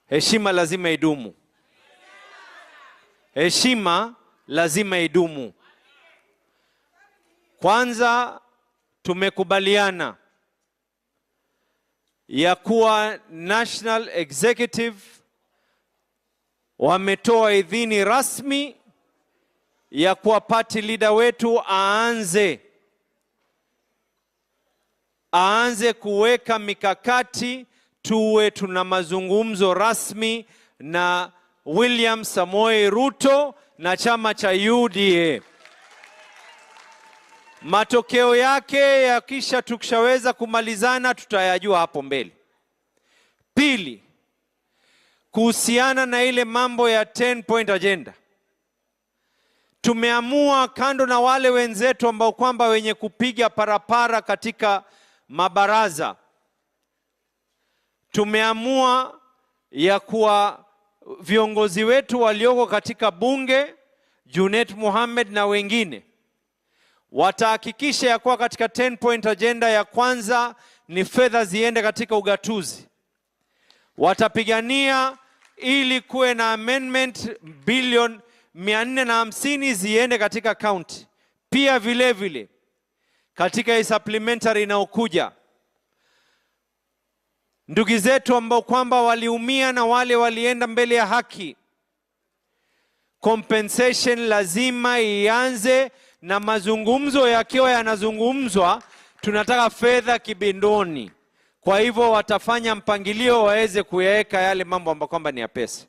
Heshima lazima idumu. Heshima lazima idumu. Kwanza tumekubaliana ya kuwa National Executive wametoa idhini rasmi ya kuwa party leader wetu aanze kuweka mikakati, tuwe tuna mazungumzo rasmi na William Samoei Ruto na chama cha UDA. Matokeo yake yakisha tukishaweza kumalizana tutayajua hapo mbele. Pili, kuhusiana na ile mambo ya 10 point agenda, tumeamua kando na wale wenzetu ambao kwamba wenye kupiga parapara katika mabaraza, tumeamua ya kuwa viongozi wetu walioko katika bunge, Junet Mohammed na wengine, watahakikisha ya kuwa katika 10 point agenda ya kwanza ni fedha ziende katika ugatuzi. Watapigania ili kuwe na amendment bilioni 450 ziende katika county. Pia vile vile katika hii supplementary inayokuja, ndugu zetu ambao kwamba waliumia na wale walienda mbele ya haki, compensation lazima ianze, na mazungumzo yakiwa yanazungumzwa, tunataka fedha kibindoni. Kwa hivyo watafanya mpangilio waweze kuyaweka yale mambo ambayo kwamba ni ya pesa.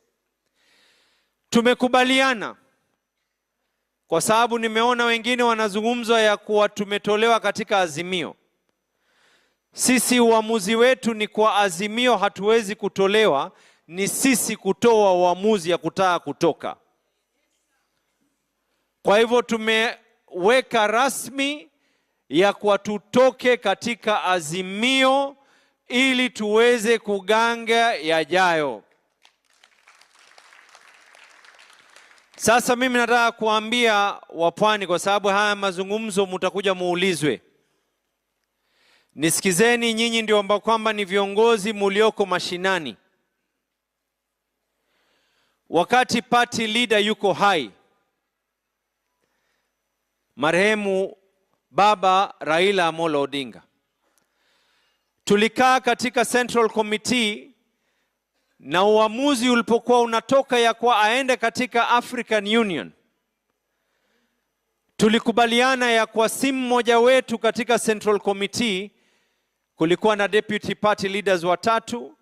Tumekubaliana kwa sababu nimeona wengine wanazungumzwa ya kuwa tumetolewa katika Azimio. Sisi uamuzi wetu ni kwa Azimio hatuwezi kutolewa, ni sisi kutoa uamuzi ya kutaka kutoka. Kwa hivyo tumeweka rasmi ya kuwa tutoke katika Azimio ili tuweze kuganga yajayo. Sasa mimi nataka kuambia wapwani, kwa sababu haya mazungumzo mtakuja muulizwe. Nisikizeni nyinyi ndio ambao kwamba ni viongozi mulioko mashinani. Wakati party leader yuko hai, marehemu Baba Raila Amolo Odinga, tulikaa katika Central Committee na uamuzi ulipokuwa unatoka ya kuwa aende katika African Union, tulikubaliana ya kuwa si mmoja wetu katika Central Committee, kulikuwa na deputy party leaders watatu.